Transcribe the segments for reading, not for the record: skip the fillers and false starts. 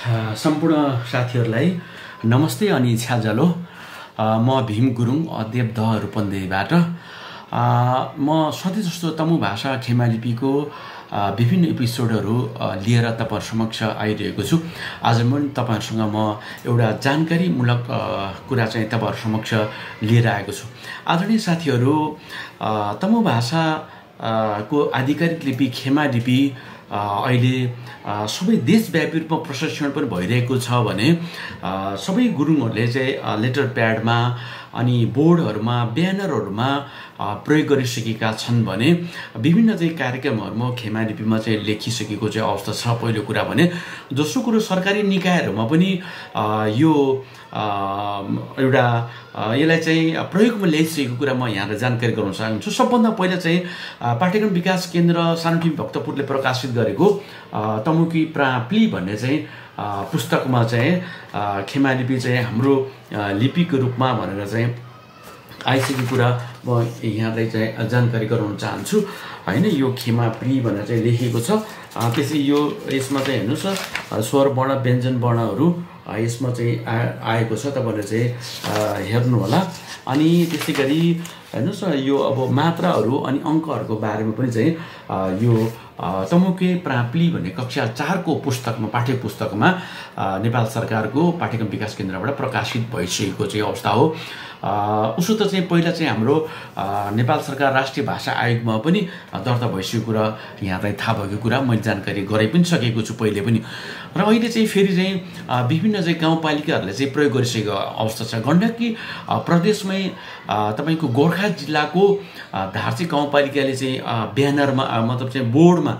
सम्पूर्ण साथीहरूलाई नमस्ते अनि छ्याजलो। म भीम गुरुङ देवदह रूपन्देहीबाट। म सधैँ जस्तो तमु भाषा खेमा लिपिको विभिन्न एपिसोडहरू लिएर तपाईहरु समक्ष आइरहेको छु। आज पनि तपाईहरुसँग म एउटा जानकारीमूलक कुरा चाहिँ तपाईहरु समक्ष लिएर आएको छु। आदरणीय साथीहरू, तमु भाषा को आधिकारिक लिपि खेमा लिपि अहिले सबै देशव्यापी रूपमा प्रशिक्षण पनि भइरहेको छ भने सबै गुरुङहरूले चाहिँ लेटर प्याडमा अनि बोर्डहरूमा ब्यानरहरूमा प्रयोग गरिसकेका छन् भने विभिन्न चाहिँ कार्यक्रमहरूमा खेमा लिपिमा चाहिँ लेखिसकेको चाहिँ अवस्था छ। पहिलो कुरा भने दोस्रो कुरो सरकारी निकायहरूमा पनि यो एउटा यसलाई चाहिँ प्रयोगमा ल्याइसकेको कुरा म यहाँलाई जानकारी गराउन चाहन्छु। सबभन्दा पहिला चाहिँ पाठ्यक्रम विकास केन्द्र सानोटिभी भक्तपुरले प्रकाशित गरेको तमुकी प्राप्ली भन्ने चाहिँ पुस्तकमा चाहिँ खेमा लिपि चाहिँ हाम्रो लिपिको रूपमा भनेर चाहिँ आइसकेको कुरा म यहाँलाई चाहिँ जानकारी गराउन चाहन्छु हैन। यो खेमा प्री भनेर चाहिँ लेखिएको छ। त्यसै यो यसमा चाहिँ हेर्नुस् स्वर वर्ण व्यञ्जन वर्णहरू यसमा चाहिँ आएको छ, तपाईहरुले चाहिँ हेर्नु होला। अनि त्यसै गरी हेर्नुस् यो अब मात्राहरू अनि अङ्कहरूको बारेमा पनि चाहिँ यो तमुके प्राप्ली भन्ने कक्षा 4 को पुस्तकमा पाठ्य पुस्तकमा नेपाल सरकारको पाठ्यक्रम विकास केन्द्रबाट प्रकाशित भइसकेको चाहिँ अवस्था हो। उसो त चाहिँ पहिला चाहिँ हाम्रो नेपाल सरकार राष्ट्रिय भाषा आयोगमा पनि दर्ता भइसकेको कुरा यहाँलाई थाहा भएको कुरा मैले जानकारी गराइ पनि सकेको छु पहिले पनि। र अहिले चाहिँ फेरि चाहिँ विभिन्न चाहिँ गाउँपालिकाहरूले चाहिँ प्रयोग गरिसकेको अवस्था छ। गण्डकी प्रदेशमै तपाईको गोर्खा जिल्लाको धार्ची गाउँपालिकाले चाहिँ ब्यानरमा मतलब चाहिँ बोर्डमा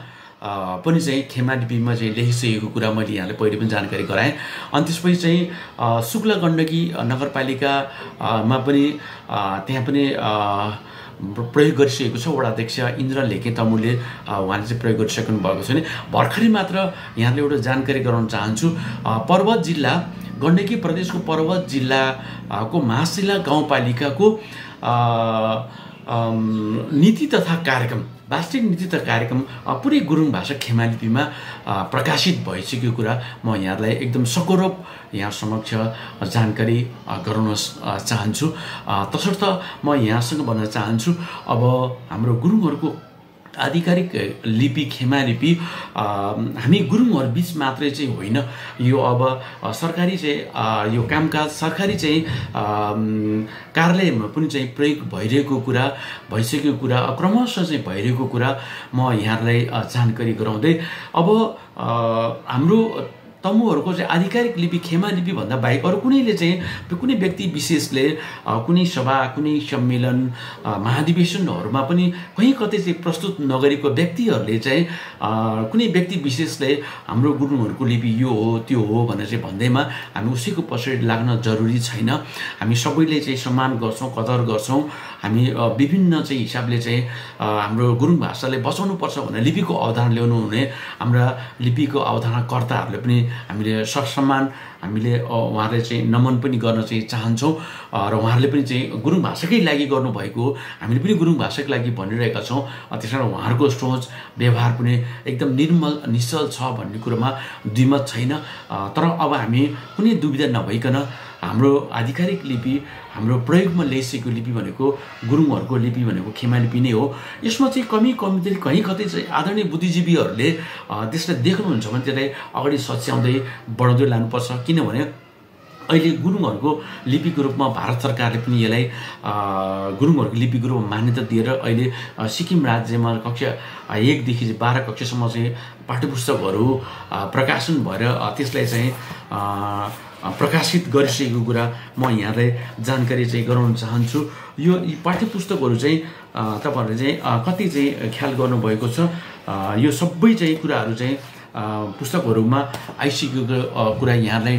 पनि चाहिँ खेमा लिपिमा चाहिँ लेखिसकेको कुरा मैले यहाँले पहिले पनि जानकारी गराएँ। अनि त्यसपछि चाहिँ शुक्ला गण्डकी नगरपालिकामा पनि त्यहाँ पनि प्रयोग गरिसकेको छ। वडा अध्यक्ष इन्द्र लेखे तमुले उहाँले चाहिँ प्रयोग गरिसक्नु भएको छ। भने भर्खरै मात्र यहाँले एउटा जानकारी गराउन चाहन्छु। पर्वत जिल्ला गण्डकी प्रदेशको पर्वत जिल्लाको मासिला गाउँपालिकाको नीति तथा कार्यक्रम वार्षिक नीति तथा कार्यक्रम पुरै गुरुङ भाषा खेमा लिपिमा प्रकाशित भइसकेको कुरा म यहाँलाई एकदम सगौरव यहाँ समक्ष जानकारी गराउन चाहन्छु। तसर्थ म यहाँसँग भन्न चाहन्छु अब हाम्रो गुरुङहरूको आधिकारिक लिपि खेमा लिपि हामी गुरुङहरू बीच मात्रै चाहिँ होइन, यो अब सरकारी चाहिँ यो कामकाज सरकारी चाहिँ कार्यालयमा पनि चाहिँ प्रयोग भइरहेको कुरा भइसकेको कुरा क्रमशः चाहिँ भइरहेको कुरा म यहाँलाई जानकारी गराउँदै अब हाम्रो तमुहरूको चाहिँ आधिकारिक लिपि खेमा लिपि भन्दा बाहेक अरू कुनैले चाहिँ कुनै व्यक्ति विशेषले कुनै सभा कुनै सम्मेलन महाधिवेशनहरूमा पनि कहीँ कतै चाहिँ प्रस्तुत नगरेको व्यक्तिहरूले चाहिँ कुनै व्यक्ति विशेषले हाम्रो गुरुङहरूको लिपि यो हो त्यो हो भनेर चाहिँ भन्दैमा हामी उसैको पछाडि लाग्न जरुरी छैन। हामी सबैले चाहिँ सम्मान गर्छौँ, कदर गर्छौँ। हामी विभिन्न चाहिँ हिसाबले चाहिँ हाम्रो गुरुङ भाषाले बचाउनुपर्छ भनेर लिपिको अवधारणा ल्याउनु हुने हाम्रा लिपिको अवधारणाकर्ताहरूले पनि हामीले सम्मान हामीले उहाँहरूले चाहिँ नमन पनि गर्न चाहिँ चाहन्छौँ। र उहाँहरूले पनि चाहिँ गुरुङ भाषाकै लागि गर्नुभएको हामीले पनि गुरुङ भाषाकै लागि भनिरहेका छौँ। त्यस कारण उहाँहरूको सोच व्यवहार पनि एकदम निर्मल निश्चल छ भन्ने कुरोमा द्विमत छैन। तर अब हामी कुनै दुविधा नभइकन हाम्रो आधिकारिक लिपि हाम्रो प्रयोगमा ल्याइसकेको लिपि भनेको गुरुङहरूको लिपि भनेको खेमा लिपि नै हो। यसमा चाहिँ कमी कहीँ कतै चाहिँ आदरणीय बुद्धिजीवीहरूले त्यसलाई देख्नुहुन्छ भने त्यसलाई अगाडि सच्याउँदै बढाउँदै लानुपर्छ। किनभने अहिले गुरुङहरूको लिपिको रूपमा भारत सरकारले पनि यसलाई गुरुङहरूको लिपिको रूपमा मान्यता दिएर अहिले सिक्किम राज्यमा कक्षा 1 देखि 12 कक्षासम्म चाहिँ पाठ्यपुस्तकहरू प्रकाशन भएर त्यसलाई चाहिँ प्रकाशित गरिसकेको कुरा म यहाँलाई जानकारी चाहिँ गराउन चाहन्छु। यो पाठ्यपुस्तकहरू चाहिँ तपाईहरुले चाहिँ कति चाहिँ ख्याल गर्नुभएको छ, यो सबै चाहिँ कुराहरू चाहिँ पुस्तकहरूमा आइसकेको कुरा यहाँलाई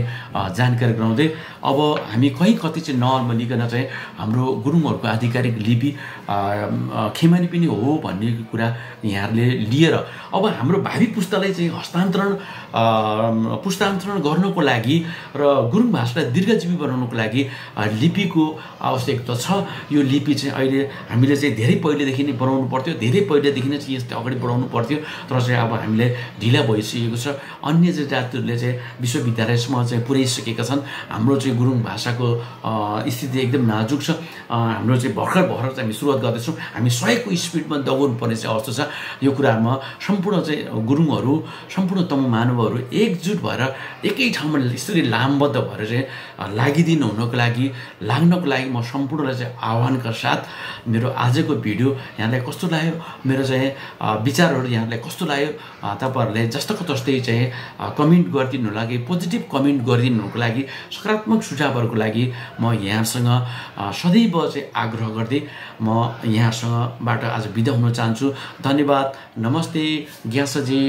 जानकारी गराउँदै अब हामी कहीँ कति चाहिँ नर्मलिकन चाहिँ हाम्रो गुरुङहरूको आधिकारिक लिपि खेमा लिपि नै हो भन्ने कुरा यहाँहरूले लिएर अब हाम्रो भावी पुस्तालाई चाहिँ पुस्तान्तरण गर्नको लागि र गुरुङ भाषालाई दीर्घजीवी बनाउनको लागि लिपिको आवश्यकता छ। यो लिपि चाहिँ अहिले हामीले चाहिँ धेरै पहिलेदेखि नै बनाउनु पर्थ्यो, धेरै पहिलेदेखि नै चाहिँ यस्तो अगाडि बढाउनु पर्थ्यो। तर चाहिँ अब हामीले ढिला भइसकेको छ। अन्य चाहिँ जातिहरूले चाहिँ विश्वविद्यालयसम्म चाहिँ पुर्याइसकेका छन्। हाम्रो चाहिँ गुरुङ भाषाको स्थिति एकदम नाजुक छ। हाम्रो चाहिँ भर्खर चाहिँ हामी सुरुवात गर्दैछौँ। हामी 100को स्पिडमा दौड्नु पर्ने चाहिँ अवस्था छ। यो कुरामा सम्पूर्ण चाहिँ गुरुङहरू, सम्पूर्ण तमु मानवहरू एकजुट भएर एकै ठाउँमा यसरी लामबद्ध भएर चाहिँ लाग्नको लागि म सम्पूर्णलाई चाहिँ आह्वानका साथ मेरो आजको भिडियो यहाँलाई कस्तो लाग्यो, मेरो चाहिँ विचारहरू यहाँलाई कस्तो लाग्यो, तपाईँहरूले जस्तोको तस्तै चाहिँ कमेन्ट गरिदिनु लागि, पोजिटिभ कमेन्ट गरिदिनुको लागि, सकारात्मक सुझावहरूको लागि म यहाँसँग सदैव चाहिँ आग्रह गर्दै म यहाँसँगबाट आज बिदा हुन चाहन्छु। धन्यवाद। नमस्ते ग्यासजी।